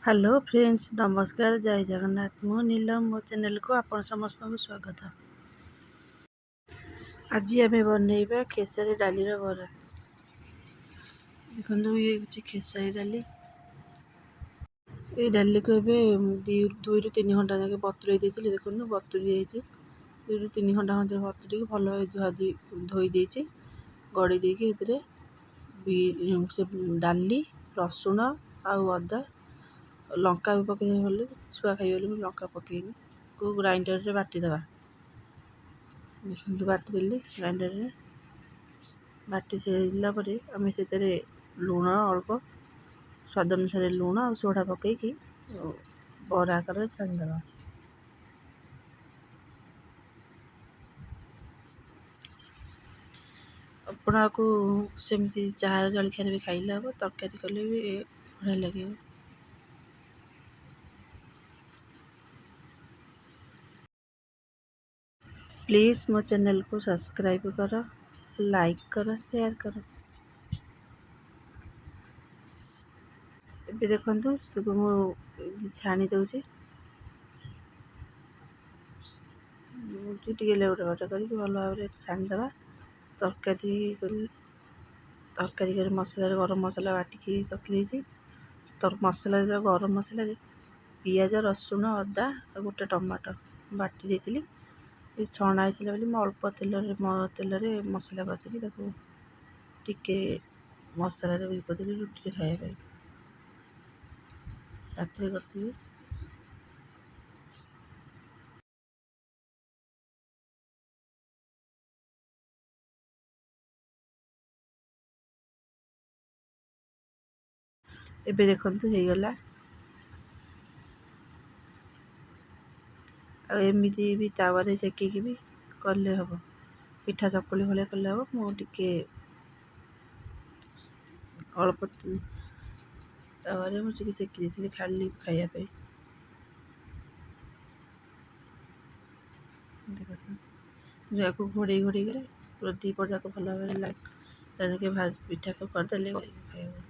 Hello friends, ନମସ୍କାର, ଜୟ ଜଗନ୍ନାଥ। ମୁଁ ନୀଲମ, ମୋ ଚ୍ୟାନେଲକୁ ଆପଣ ସମସ୍ତଙ୍କୁ ସ୍ୱାଗତ। ଆଜି ଆମେ ବନେଇବା ଖେସାରୀ ଡାଲିର ବରା। ଦେଖନ୍ତୁ, ଇଏ ହେଉଛି ଖେସାରୀ ଡାଲି। ଏଇ ଡାଲିକୁ ଏବେ 2ରୁ 3 ଘଣ୍ଟା ଯାକେ ବତୁରେଇ ଦେଇଥିଲି। ଦେଖନ୍ତୁ, ବତୁରି ଯାଇଛି। 2ରୁ 3 ଘଣ୍ଟା ଖଣ୍ଡେ ବତୁରିକି ଭଲ ଭାବେ ଧୁଆ ଧୋଇ ଦେଇଛି। ଗଡ଼େଇ ଦେଇକି ଏଥିରେ ସେ ଡାଲି, ରସୁଣ ଆଉ ଅଦା, ଲଙ୍କା ବି ପକେଇ ଭଲ ଛୁଆ ଖାଇବେ ବୋଲି ମୁଁ ଲଙ୍କା ପକେଇନି। କୁ ଗ୍ରାଇଣ୍ଡରରେ ବାଟିଦେବା। ଦେଖନ୍ତୁ, ବାଟିଦେଲି ଗ୍ରାଇଣ୍ଡରରେ। ବାଟି ସାରିଲା ପରେ ଆମେ ସେଥିରେ ଲୁଣ ଅଳ୍ପ, ସ୍ୱାଦ ଅନୁସାରେ ଲୁଣ ଆଉ ସୋଢ଼ା ପକେଇକି ବରା ଆକାରରେ ଛାଣିଦେବା। ଆପଣ ଆକୁ ସେମିତି ଚାହା ଜଳଖିଆରେ ବି ଖାଇଲେ ହେବ, ତରକାରୀ କଲେ ବି ବଢ଼ିଆ ଲାଗିବ। ପ୍ଲିଜ୍ ମୋ ଚ୍ୟାନେଲକୁ ସବସ୍କ୍ରାଇବ୍ କର, ଲାଇକ୍ କର, ସେୟାର କର। ଏବେ ଦେଖନ୍ତୁ, ତାକୁ ମୁଁ ଛାଣି ଦେଉଛି। ଟିକେ ଲେଉଟା ବାଟା କରିକି ଭଲ ଭାବରେ ଛାଣିଦେବା। ତରକାରୀ ତରକାରୀ କରି ମସଲାରେ ଗରମ ମସଲା ବାଟିକି ରଖିଦେଇଛି। ମସଲାରେ, ଗରମ ମସଲାରେ ପିଆଜ, ରସୁଣ, ଅଦା ଆଉ ଗୋଟେ ଟମାଟୋ ବାଟି ଦେଇଥିଲି। ଏ ଛଣା ହେଇଥିଲା ବୋଲି ମୁଁ ଅଳ୍ପ ତେଲରେ ମସଲା କଷିକି ତାକୁ ଟିକେ ମସଲାରେ ଇଏ କରିଦେଲି ରୁଟିରେ ଖାଇବା ପାଇଁ। ରାତିରେ କରିଥିଲି। ଏବେ ଦେଖନ୍ତୁ, ହେଇଗଲା। ଆଉ ଏମିତି ବି ତାୱାରେ ସେକିକି ବି କଲେ ହେବ, ପିଠା ଚକୁଳି ଭଳିଆ କଲେ ହେବ। ମୁଁ ଟିକେ ଅଳ୍ପ ତାୱାରେ ମୁଁ ଟିକେ ସେକି ଦେଇଥିଲି ଖାଲି ଖାଇବା ପାଇଁ। ଦେଖନ୍ତୁ, ଯାକୁ ଘୋଡ଼େଇ ଘୋଡ଼େଇକିରି ପୁରା ଦୁଇ ପଟ ଯାକ ଭଲ ଭାବରେ ପିଠାକୁ କରିଦେଲେ ଖାଇବ।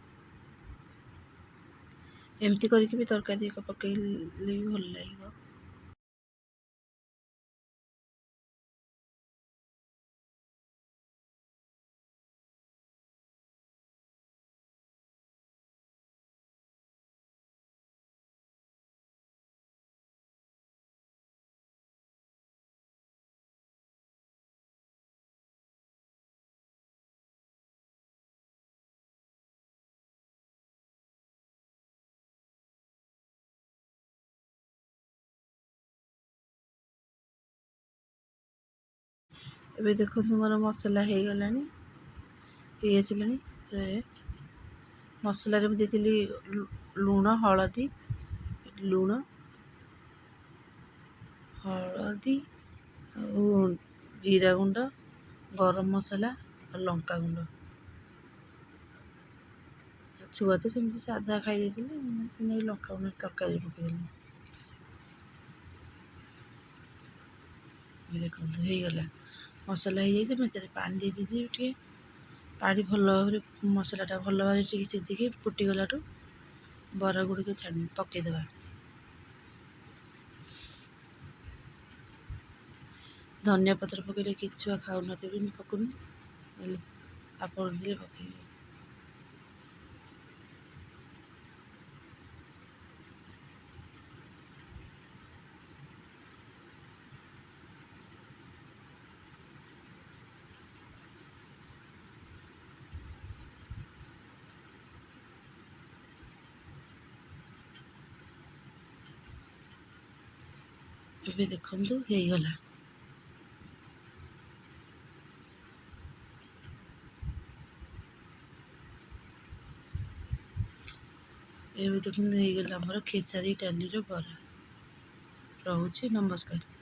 ଏମିତି କରିକି ବି ତରକାରୀ ପକେଇଲେ ବି ଭଲ ଲାଗିବ। ଏବେ ଦେଖନ୍ତୁ, ମୋର ମସଲା ହେଇଗଲାଣି, ହେଇ ଆସିଲାଣି। ସେ ମସଲାରେ ମୁଁ ଦେଇଥିଲି ଲୁଣ, ହଳଦୀ, ଲୁଣ, ହଳଦୀ ଆଉ ଜିରା ଗୁଣ୍ଡ, ଗରମ ମସଲା ଆଉ ଲଙ୍କା ଗୁଣ୍ଡ। ଛୁଆ ତ ସେମିତି ସାଧା ଖାଇ ଦେଇଥିଲେ, ମୁଁ ଲଙ୍କା ଗୁଣ୍ଡ ତରକାରୀ ପକେଇଦେଲି। ଦେଖନ୍ତୁ, ହେଇଗଲା, ମସଲା ହେଇଯାଇଛି। ମୁଁ ଏଥିରେ ପାଣି ଦେଇ ଦେଇଛି ଟିକେ ପାଣି। ଭଲ ଭାବରେ ମସଲାଟା ଭଲ ଭାବରେ ଟିକେ ସିଝିକି ଫୁଟିଗଲାଠୁ ବରା ଗୁଡ଼ିକ ଛାଣି ପକାଇଦେବା। ଧନିଆ ପତ୍ର ପକାଇଲେ କିଛି ଛୁଆ ଖାଉନଥିବେ, ମୁଁ ପକଉନି, ହେଲେ ଆପଣ ଦେଲେ ପକାଇବେ। ଏବେ ଦେଖନ୍ତୁ, ହେଇଗଲା। ଏବେ ଦେଖନ୍ତୁ, ହେଇଗଲା ଆମର ଖେସାରୀ ଡାଲିର ବରା। ରହୁଛି, ନମସ୍କାର।